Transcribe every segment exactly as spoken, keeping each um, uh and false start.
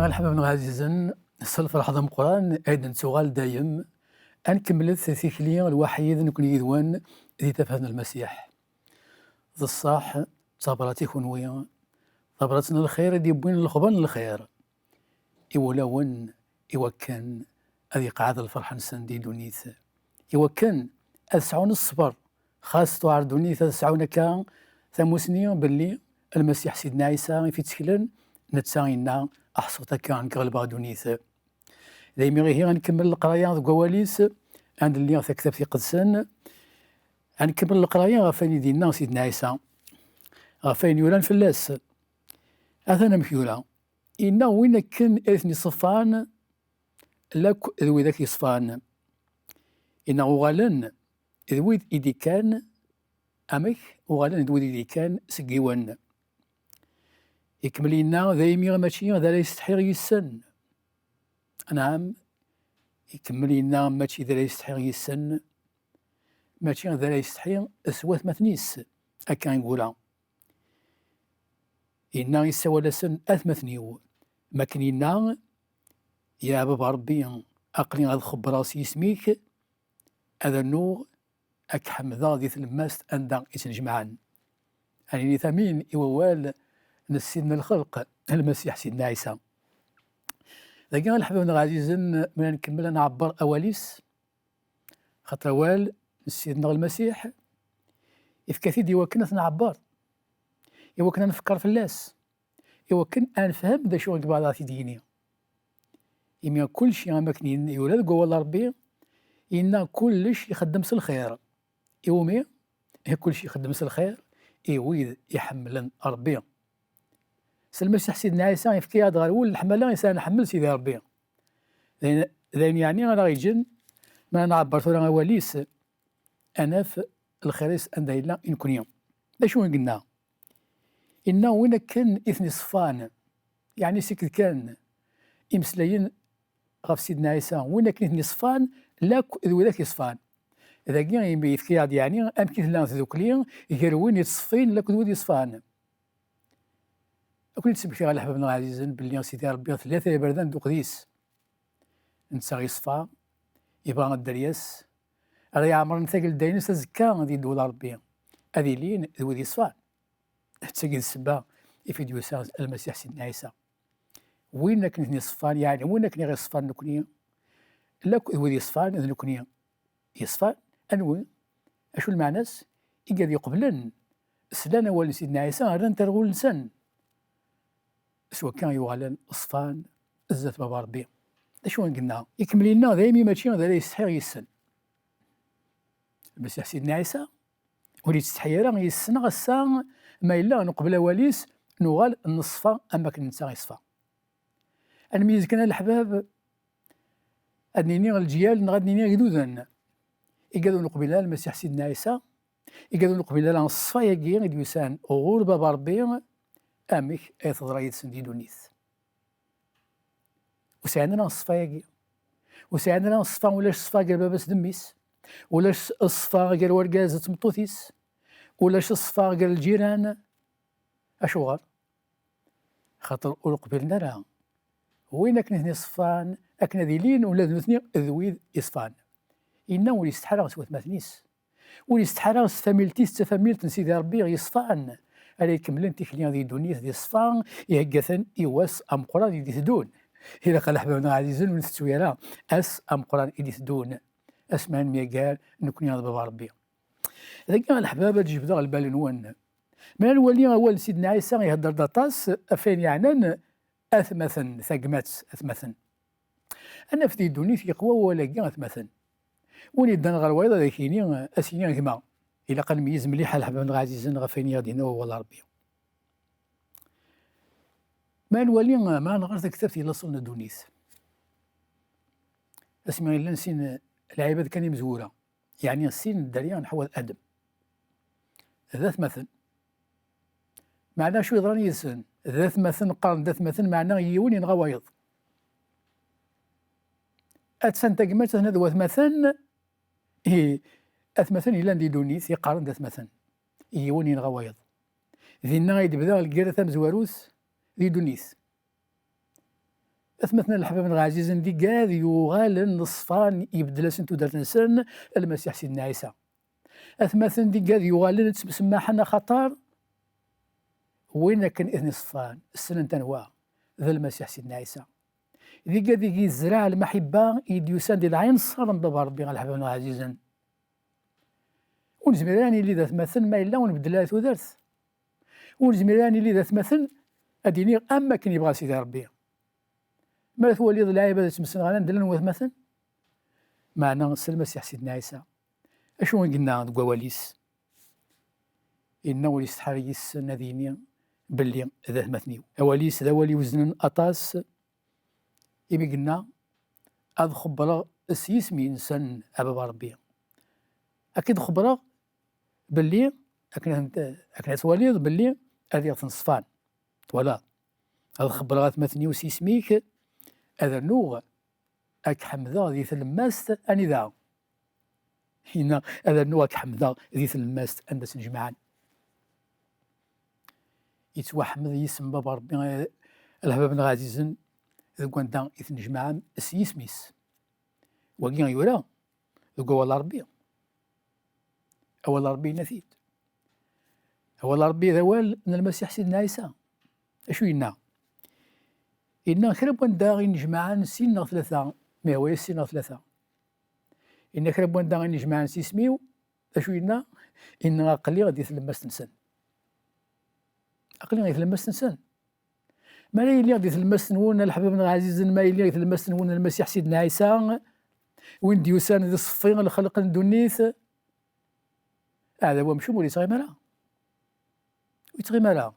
Leḥbab-nneɣ ɛzizen, s lferḥ d ameqqran ay d-nettuɣal dayem, ad nkemmlet tikli lwaḥid nekni yid-wen di tafat n Lmasiḥ. D ṣṣeḥ, d tabrat i kunwi, tabrat n lxir i d-yewwin lexbar n lxir i wulawen, i wakken ad iqeɛɛed lferḥ-nsen di ddunit, i wakken ad sɛun ṣṣber, xas tuɛer ddunit ad sɛun akka tamusni belli Lmasiḥ Sidna Ɛisa i f-itteklen, netta yenna, aḥṣut akka nekk ɣelbeɣ ddunit. Daymi ihi ad nkemmel leqraya deg wawal-is, ad nli taktabt iqedsen, ad nkemmel leqraya ɣef wayen i d-yenna Sidna Ɛisa, ɣef wayen yuran fell-as. Atan amek yura. Yenna win akken i ten-iṣeffan, lakk d widak yeṣfan. Yenna uɣalen d wid i d-ikkan, amek? Uɣalen d wid i d-ikkan seg yiwen. Ikemmel yenna, daymi mačči d ara yessetḥiɣ yis-sen. Anɛam, ikemmel yenna, mačči d ara yessetḥiɣ yis-sen, mačči d ara yessetḥi s watmaten-is, akka i yura. Yenna, yessawal-asen atmaten-iw, makken yenna, ya baba Ṛebbi, aql-i ad xebbreɣ s yisem-ik, ad rnuɣ ad k-ḥemdeɣ di tlemmast anda i ttnejmaɛen. Ad nini amin i wawal n Ssid n lxelq, Lmasiḥ Sidna Ɛisa. Dagi, a leḥbab-nneɣ ɛzizen, mi ara nkemmel ad nɛebber awal-is, xaṭer awal n Ssid-nneɣ Lmasiḥ, ifka-t-id i wakken ad t-nɛebber, i wakken ad nfekker fell-as, i wakken ad nefhem d acu i yebɣa ad aɣ-t-id-yini. Imi kulci am akken yen-, yura deg wawal n Ṛebbi, yenna kullec ixeddem s lxir. Iwumi? I kulci ixeddem s lxir i wid iḥemmlen Ṛebbi. S Lmasiḥ Sidna Ɛisa yefka-yaɣ-d ɣer wul leḥmala i s ara nḥemmel Sidi Ṛebbi. D ayen, d ayen yeɛni ara ɣ-yeǧǧen, ma nɛebber tura awal-is, ad naf lxir-is anda yella i nekni. D acu i yenna? Yenna win akken i ten-iṣeffan, yeɛni sikked kan imeslayen ɣef Sidna Ɛisa, win akken i ten-iṣeffan, lakk d widak yeṣfan. Dagi imi yefka-yaɣ-d yeɛni amek i tella tdukli gar win yettṣeffin lakk d wid yeṣfan. Ad ken-id-smektiɣ a leḥbab-nneɣ ɛzizen belli Sidi Ṛebbi tlata iberdan d uqdis. Netta yeṣfa, yebɣa dderya-s, ara iɛemren tagelda-ines azekka di ddewla Ṛebbi, ad ilin d wid yeṣfan. D tagi d ssebba i f-id-yusa Lmasiḥ Sidna Ɛisa. Win akken i ten-iṣeffan, yeɛni win akken i ɣ-iṣeffan nekni, lakk d wid yeṣfan d nekni. Yeṣfan, anwi? Acu lmeɛna-s? Igad yeqblen, slan awal n Sidna Ɛisa, rran-t ar wul-nsen. S wakka i uɣalen ṣfan zdat Baba Ṛebbi. D acu i yenna? Ikemmel yenna, daymi mačči d ara yessetḥiɣ yis-sen. Lmasiḥ Sidna Ɛisa ur yettsetḥi ara yis-sen, ass-a ma yella neqbel awal-is, nuɣal neṣfa am wakken netta yeṣfa. Ad nmeyyez kan a leḥbab, ad nini leǧyal neɣ ad nini igduden. Igad ur neqbil ara Lmasiḥ Sidna Ɛisa, igad ur neqbil ara ṣṣfa-agi i d-yusan ɣur Baba Ṛebbi, amek ay teḍra yid-sen di ddunit? Ur sɛin ara ṣṣfa-agi. Ur sɛin ara ṣṣfa, ulac ṣṣfa gar baba-s d mmi-s, ulac ṣṣfa gar wergaz d tmeṭṭut-is, ulac ṣṣfa gar lǧiran. Acuɣer? Xaṭer ur qbilen ara win akken i ten-iṣeffan akken ad ilin ula d nutni d wid iṣfan. Inna ur yessetḥa ara s watmaten-is, ur yessetḥa ara s tfamilt-is, d tafamilt n Sidi Ṛebbi yeṣfan, ara ikemmlen tikli di ddunit di ṣṣfa, ihegga-ten i wass ameqqran i d-iteddun. Ilaq a leḥbab-nneɣ ɛzizen ur ntettu ara ass ameqqran i d-iteddun, asmi ara nemyagar nekni d Baba Ṛebbi. Dagi a leḥbab ad jebdeɣ lbal-nwen. Mi ara nwali awal n Sidna Ɛisa ihedder-d aṭas ɣef wayen yeɛnan atmaten, tagmat, atmaten. Ad naf di ddunit yeqwa wawal-agi atmaten. Win yeddan ɣer wayeḍ ad ak-yini, ad s-yini gma. Ilaq ad nmeyyez mliḥ a leḥbab-nneɣ ɛzizen ɣef wayen i ɣ-d-yenna wawal n Ṛebbi. Ma nwali, ma nɣer taktabt i laṣel n ddunit. Asmi i llan sin lɛibad kan imezwura, yeɛni sin n dderya nḥu ad Adem. D atmaten. Meɛna acu yeḍran yid-sen? D atmaten, qqaren d atmaten, meɛna yiwen yenɣa wayeḍ. Attan tagmat, atna d watmaten, ihi, atmaten yellan di ddunit, yeqqaren d atmaten. Yiwen yenɣa wayeḍ. Dinna ay d-tebda lgirra tamezwarut di ddunit. Atmaten n leḥbab-nneɣ ɛzizen d igad yuɣalen ṣfan, ibeddel-asen tudert-nsen Lmasiḥ Sidna Ɛisa. Atmaten d igad yuɣalen ttmesmaḥen axaṭer win akken i ten-iṣeffan, ssnen-t anwa? D Lmasiḥ Sidna Ɛisa. D igad i yezreɛ lmaḥibba i d-yusan di lɛinṣer n Baba Ṛebbi a leḥbab-nneɣ ɛzizen. Ur nezmir ara ad nili d atmaten ma yella ur nbeddel ara tudert. Ur nezmir ara ad nili d atmaten, ad d-iniɣ, am wakken yebɣa Sidi Ṛebbi. Mi ara twaliḍ lɛibad ttmessenɣalen, anda llan watmaten? Meɛna s Lmasiḥ Sidna Ɛisa, acu i yenna deg wawal-is? Yenna ur yesteḥ ara yis-sen ad yini belli d atmaten-iw. Awal-is d awal iweznen aṭas, imi yenna, "Ad xebbreɣ s yisem-nsen, a Baba Ṛebbi. Ad k-id-xebbreɣ belli, akken ad, akken ad twaliḍ belli rriɣ-ten ṣfan." Twalaḍ? "Ad xebbreɣ atmaten-iw s yisem-ik, ad rnuɣ ad k-ḥemdeɣ di tlemmast." Anida? Yenna, "Ad rnuɣ ad k-ḥemdeɣ di tlemmast anda ttnejmaɛen." Yettwaḥmed yisem Baba Ṛebbi, eh, a leḥbab-nneɣ ɛzizen, deg wanda i tnejmaɛem s yisem-is. Wagi yura deg wawal n Ṛebbi. Awal n Ṛebbi yenna-t-id. Awal n Ṛebbi d awal n Lmasiḥ Sidna Ɛisa. Acu yenna? Yenna kra n wanda i nnejmaɛen sin neɣ tlata, ma yehwa-yas sin neɣ tlata. Yenna kra n wanda i nnejmaɛen s yisem-iw, d acu yenna? Yenna, "Aql-i di tlemmast-nsen." Aql-i di tlemmast-nsen. Ma la yiliɣ di tlemmast-nwen, a leḥbab-nneɣ ɛzizen, ma yiliɣ di tlemmast-nwen, Lmasiḥ Sidna Ɛisa, win d-yusan d ṣeffi n lxelq n ddunit, aɛdaw amcum ur yettɣimi ara. Ur yettɣimi ara.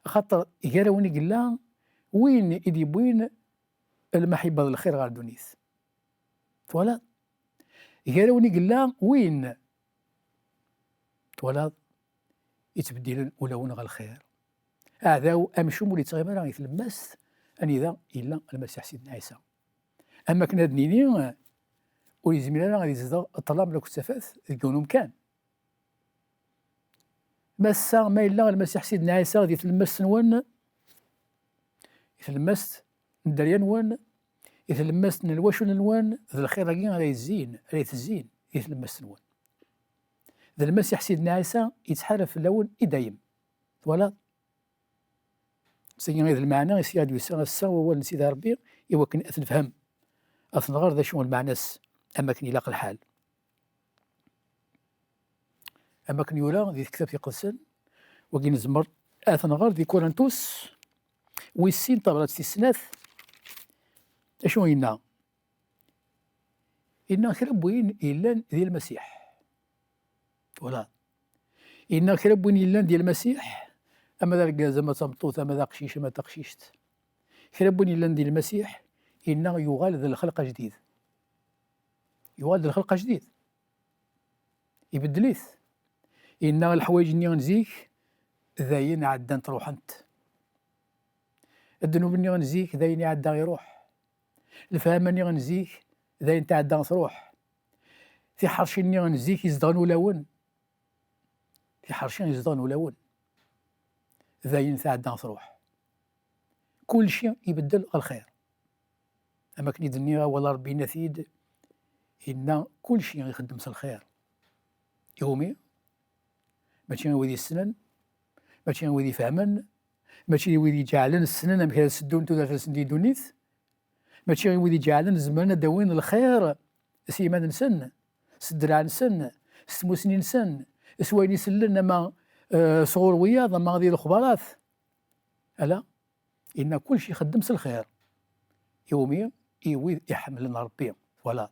Axaṭer gar-awen i yella win i d-yewwin lmaḥibba d lxir ɣer ddunit. Twalaḍ? Gar-awen i yella win, twalaḍ, yettbeddilen ulawen ɣer lxir. Aɛdaw amcum ur yettɣimi ara i tlemmast anida yella Lmasiḥ Sidna Ɛisa. Am akken ad nini, ur yezmir ara ad yezdeɣ ṭṭlam akked tafat deg yiwen umkan. Ma ass-a, ma yella Lmasiḥ Sidna Ɛisa di tlemmast-nwen, i tlemmast n dderya-nwen, i tlemmast n lwacul-nwen, d lxir-agi ara yezzin, ara itezzin di tlemmast-nwen. D Lmasiḥ Sidna Ɛisa yettḥarab fell-awen i dayem. Twalaḍ? Sagi i d lmeɛna i s-aɣ-d-yusa ass-a wawal n Sidi Ṛebbi, i wakken ad t-nefhem, ad t-nɣer d acu n lmeɛna-s, am akken ilaq lḥal. Am akken yura di tektabt iqedsen, wagi nezmer ad t-nɣer di Kurintus wis sin, tabrat tis snat, acu yenna? Yenna kra n win yellan di Lmasiḥ. Wala. Yenna kra n win yellan di Lmasiḥ, ama d argaz, ama d tameṭṭut, ama d aqcic, ama d taqcict. Kra n win yellan di Lmasiḥ, yenna yuɣal d lxelq ajdid. Yuɣal d lxelq ajdid. Ibeddel-it. Yenna leḥwayeǧ-nni n zik, d ayen ɛeddant ruḥent. Ddnub-nni n zik, d ayen iɛedda iruḥ. Lefhama-nni n zik, d ayen tɛedda truḥ. Tiḥerci-nni n zik izedɣen ulawen. Tiḥerci izedɣen ulawen. D ayen tɛedda truḥ. Kulci ibeddel ɣer lxir. Am akken i d-nniɣ, awal n Ṛebbi yenna-t-id, yenna kulci ixeddem s lxir. Iwumi? Mačči i wid yessnen, mačči i wid ifehmen, mačči i wid iǧeɛlen ssnen amek ara seddun tudert-nsen di ddunit, mačči i wid iǧeɛlen zemren ad d-awin lxir s yiman-nsen, s ddreɛ-nsen, s tmusni-nsen, s wayen i sellen ama, eh, sɣur wiyaḍ, ama di lexbarat. Ala, yenna kulci ixeddem s lxir. Iwumi? I wid iḥemmlen Ṛebbi. Twalaḍ?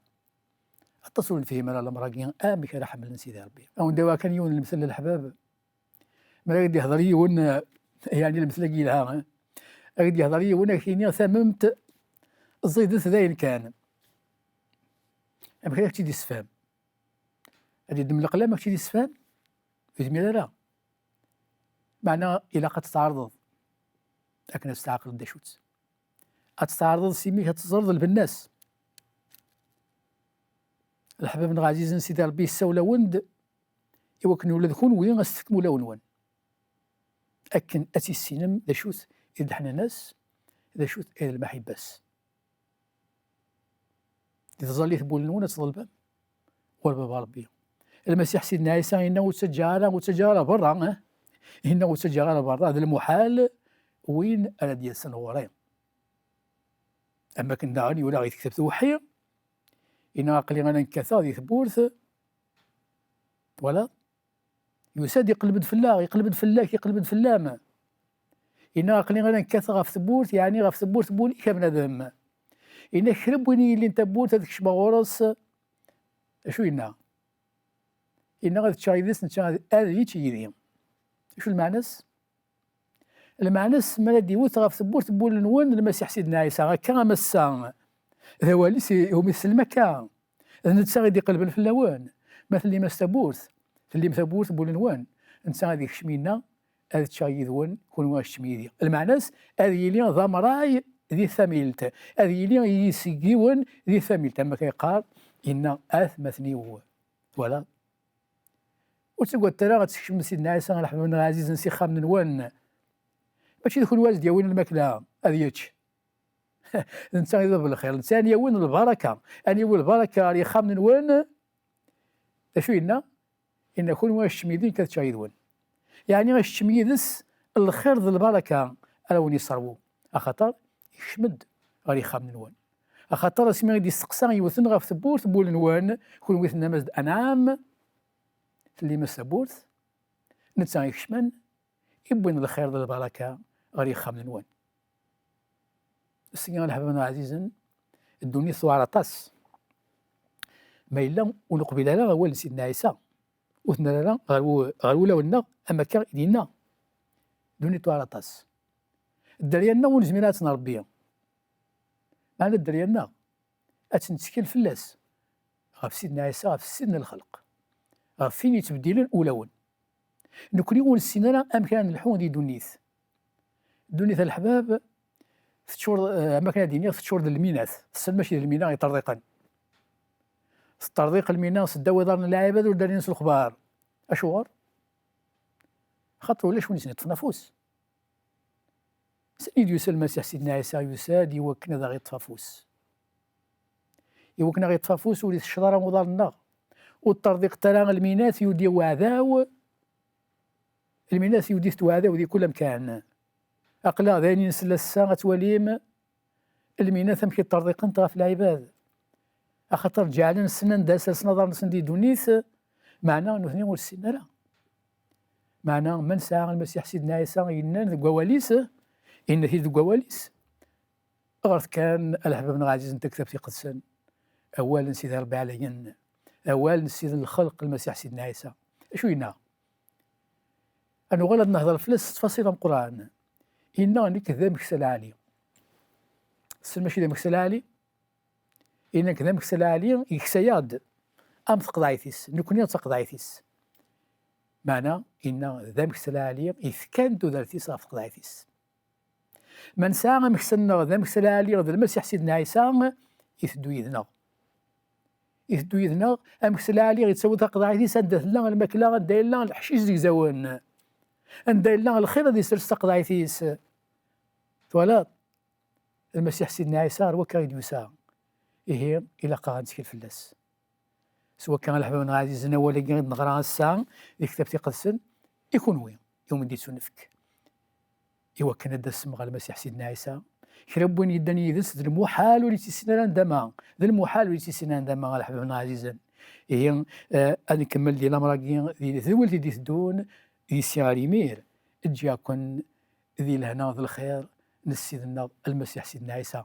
Aṭas ur nefhim ara lamer-agi amek ara ḥemmlen Sidi Ṛebbi. Ad wen-d-awiɣ kan yiwen n lemtel a leḥbab. Mi ara k-d-ihder yiwen, eh, yeɛni lemtel-agi yelha, eh? Ad k-d-ihder yiwen, ad k-yini tamemt ẓidet d ayen kan. Amek ara k-tt-id-yessefhem? Ad yeddem leqlam ad k-tt-id-yessefhem? Ur yezmir ara. Meɛna ilaq ad tt-tɛerḍeḍ akken ad tt-tɛeqleḍ d acu-tt. Ad tt-tɛerḍeḍ s imi-k, ad teẓreḍ lbenna-s. Leḥbab-nneɣ ɛzizen, Sidi Ṛebbi yessawel-awen-d i wakken ula d kunwi ad s-tefkem ulawen-nwen, akken ad tissinem d acu-t i d leḥnana-s, d acu-t i d lmaḥibba-s. di tẓallit n wul-nwen ad tḍelbem ɣur Baba Ṛebbi. Lmasiḥ Sidna Ɛisa yenna ur ttaǧǧaɣ ara, ur ttaǧǧaɣ ara berra, eh? Yenna ur ttaǧǧaɣ ara berra, d lmuḥal win ara d-yasen ɣur-i. Am wakken daɣen yura ɣer tektabt uweḥḥi, yenna aql-i ara nekkateɣ di tewwurt, twalaḍ? Yusa-d iqelleb-d fell-aɣ, iqelleb-d fell-ak, iqelleb-d fell-am. Yenna aql-i ara nekkateɣ ɣef tewwurt, yeɛni ɣef tewwurt n wul-ik a bnadem. Yenna kra n win yellin tawwurt ad kecmeɣ ɣur-s. Acu yenna? Yenna ad ččeɣ yid-s, netta ad, ad yečč yid-i. Acu lmeɛna-s? Lmeɛna-s mi ara d-iwet ɣef tewwurt n wul-nwen Lmasiḥ Sidna Ɛisa, akka am ass-a d awal-is i, iwumi tsellem akka. D netta i d-iqelben fell-awen. Ma tellim-as tawwurt, tellim tawwurt n wul-nwen, netta ad ikcem yenna, ad ččeɣ yid-wen, kunwi ad teččem yid-i. Lmeɛna-s ad yili d amray di tamilt, ad yili yis-, yiwen di tamilt, am akka yeqqar, yenna atmaten-iw. Twalaḍ? Ur ttagadet ara ad tkecmem Sidna Ɛisa ɣer leḥbab-nneɣ ɛzizen s ixxamen-nwen. Mačči d kunwi ad s-d-yawin lmakla, ad yečč. D netta i d bab n lxir, netta ad yawin lbaraka, ad yawi lbaraka ɣer yixxamen-nwen. D acu yenna? Yenna kunwi ad teččem yid-i, nekk ad ččeɣ yid-wen. Yeɛni ad teččem yid-s lxir d lbaraka ara wen-yesserwu, axaṭer ikcem-d ɣer yixxamen-nwen. Axaṭer asmi i d-yesteqsa yiwet ɣef tewwurt n wul-nwen, kunwi tennam-as-d anɛam, tellim-as tawwurt, netta ikecmen, iwwin lxir d lbaraka ɣer yixxamen-nwen. Seg-a, leḥbab-nneɣ ɛzizen, ddunit tuɛer aṭas. Ma yella ur neqbil ara awal n Sidna Ɛisa, ur t-nerra ara ɣer u-, ɣer wulawen-nneɣ, am akka i d-yenna. Ddunit tuɛer aṭas. Dderya-nneɣ ur nezmir ara ad tt-nṛebbi. Meɛna dderya-nneɣ ad tt-nettkel fell-as, ɣef Sidna Ɛisa, ɣef Sidna lxelq, ɣef win yettbeddilen ulawen. Nekni ur nessin ara amek ara nelḥu di ddunit. Ddunit a leḥbab, teččur, eh, am akken ad d-iniɣ, teččur d lminat. Tessen mačči d lmina, iṭerḍiqen. Teṭṭerḍiq lmina seddaw iḍarren n lɛibad ur d-rrin s lexbar. Acuɣer? Xaṭer ulac win i sen-iṭṭfen afus. Sani d-yusa Lmasiḥ Sidna Ɛisa? Yusa-d i wakken ad aɣ-iṭṭef afus, i wakken ad aɣ-iṭṭef afus ur itecceḍ ara uḍar-nneɣ, ur ṭṭerḍiqet ara lminat i ur d-yawi uɛdaw. Lminat i ur d-itett uɛdaw di kul amkan. Aql-aɣ d ayen i nsell ass-a, ad twalim lminat amek i ṭṭerḍiqent ɣef lɛibad. Axaṭer ǧeɛlen ssnen anda ad sersen aḍar-nsen di ddunit, meɛna nutni ur ssinen ara. Meɛna ma nesɛa Lmasiḥ Sidna Ɛisa yennan deg wawal-is, yenna-t-id deg wawal-is, ɣret kan a leḥbab-nneɣ ɛzizen Taktabt Iqedsen, awal n Sidi Ṛebbi Ɛlayen, awal n Ssid n lxelq Lmasiḥ Sidna Ɛisa. Acu yenna? Ad nuɣal ad nehder fell-as s ttfaṣil ameqqran. Yenna nekk d ameksa lɛali. Tessen mačči d ameksa lɛali? Yenna nekk d ameksa lɛali, yeksa-yaɣ-d am tqeḍɛit-is, nekni d taqeḍɛit-is. Meɛna yenna d ameksa lɛali, yefkan tudert-is ɣef tqeḍɛit-is. Ma nesɛa ameksa-nneɣ d ameksa lɛali d Lmasiḥ Sidna Ɛisa, iteddu yid-neɣ. Iteddu yid-neɣ, ameksa lɛali yettawi taqeḍɛit-is anda tella lmakla, anda yella leḥcic zegzawen, anda yella lxir ad isers taqeḍɛit-is. Twalaḍ? Lmasiḥ Sidna Ɛisa ɣer wakka i d-yusa. Ihi, ilaq-aɣ ad nettkel fell-as. S wakka, a leḥbab-nneɣ ɛzizen, awal-agi i d-neɣra ass-a di Tektabt Iqedsen, i kunwi, i wen-d-ittunefk, i wakken ad d-tasem ɣer Lmasiḥ Sidna Ɛisa. Kra n win yeddan yid-s, d lmuḥal ur ittissin ara ndama, d lmuḥal ur ittissin ara ndama, a leḥbab-nneɣ ɛzizen. Ihi, eh, ad nkemmel di lamer-agi, di tedwilt i d-iteddun, di ssiɣer imir, ǧǧiɣ-ken di lehna d lxir n Ssid-nneɣ Lmasiḥ Sidna Ɛisa.